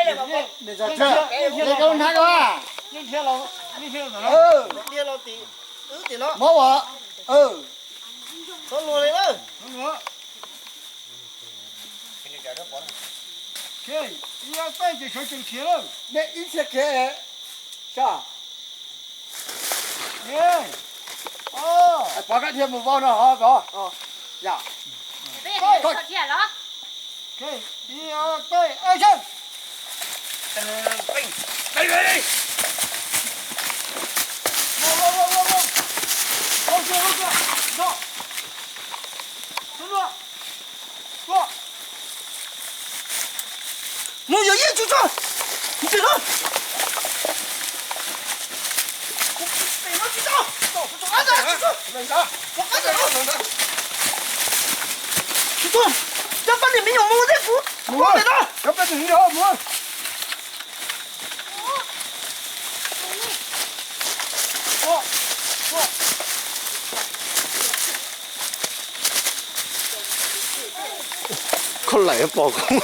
Hnab ko, mob as, nej ib txhia khiav sab. Pov kab dhia mus vau no hov pov. Mus yog yeej tsis tso, tsis tso. Tsis tso, tsis tso, cov pab niam me nyuam mus thiab kuv mus pem no. Koj lawm pom koj.